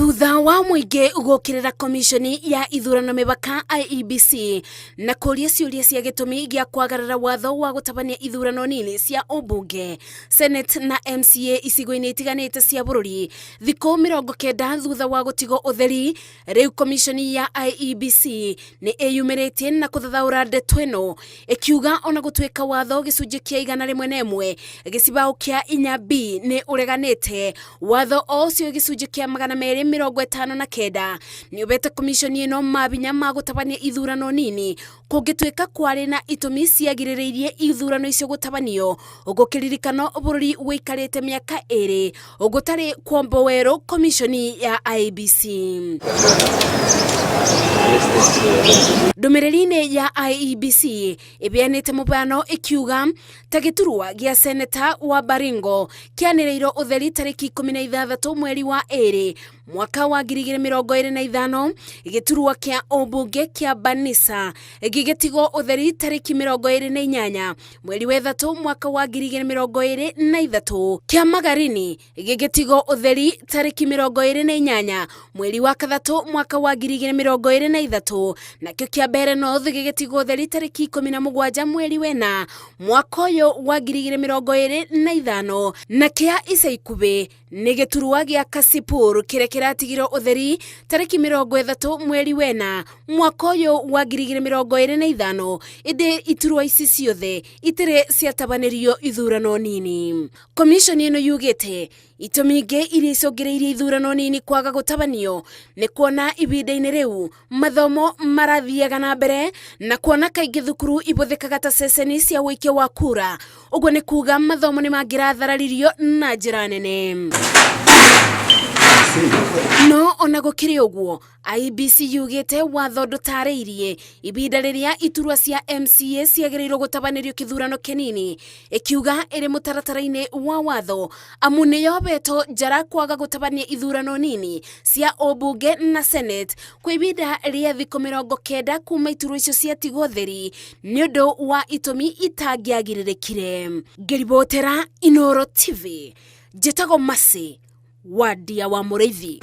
Thutha wa mũingĩ gũkĩrĩra komiconi ya ithurano mĩbaka IEBC na kũria ciũria cia gĩtũmi gĩa kwagarara watho wa gũtabania ithurano nini cia ũmbunge, Senate na MCA icigo-inĩ itiganĩte cia bũrũri thikũ 90 thutha wa gũtigwo ũtheri, rĩu komiconi ya IEBC nĩ ĩyumĩrĩtie na kũthathaũra ndeto ĩno ĩkiuga ona gũtuĩka watho gĩcunjĩ kĩa 101 gĩcibaũ kĩa 4B nĩ ũreganĩte watho o ũcio gĩcunjĩ kĩa 259 nĩ ũbete komiconi ĩno mabinya ma gũtabania ithurano nini kũngĩtuĩka kwarĩ na itũmi ciagirĩrĩirie ithurano icio gũtabanio gũkĩririkano bũrũri wĩikarĩte mĩaka 2 gũtarĩ kwombo werũ komiconi ya IEBC. Ndũmĩrĩri-inĩ ya IEBC ĩbeanĩte mũbano ĩkiuga ta gĩturwa gĩa seneta wa Baringo kĩanĩrĩirwo ũtheri tarĩki 16 mweri wa 2 mwaka wa 2025, gĩturwa kĩa ũmbunge kĩa Banisa gĩgĩtigwo ũtheri tarĩki 28 mweri wa 3 mwaka wa 2023, kĩa Magarini gĩgĩtigwo ũtheri tarĩki 28 mweri wa 3 mwaka wa 2023, nakĩo kĩa Mbeere North gĩgĩtigwo ũtheri tarĩki 17 mweri wa 4 mwaka ũyũ wa 2025, na kĩa ica ikuhĩ nĩ gĩturwa gĩa Kasipur kĩrĩa kĩratigirwo ũtheri tarĩki 30 mweri wa 4 mwaka ũyũ wa 2025, ĩndĩ iturwa ici ciothe itirĩ ciatabanĩrio ithurano nini. Komiconi ĩno yugĩte itũmi ingĩ iria icũngĩrĩirie ithurano nini kwaga gũtabanio nĩ kuona ihinda-inĩ rĩu mathomo marathiaga na mbere na kuona kaingĩ thukuru ibũthĩkaga ta ceceni cia ũikia wa kura, ũguo nĩ kuga mathomo nĩ mangĩrathararirio na njĩra nene. No ona gũkĩrĩ ũguo, IEBC yugĩte watho ndũtarĩirie ibinda rĩrĩa iturwa cia MCA ciagĩrĩirwo gũtabanĩrio kĩthurano kĩnini, ĩkiuga ĩrĩ mũtaratara-inĩ wa watho amu nĩyobetwo njara kwaga gũtabania ithurano nini cia ũmbunge na Senate kwa ibinda rĩa thikũ 90 kuma iturwa icio ciatigwo theri nĩ ũndũ wa itũmi itangĩagirĩrĩkire. Ngĩribotera Inooro TV, njĩtagwo Mercy Wandia wa Mũrĩithi.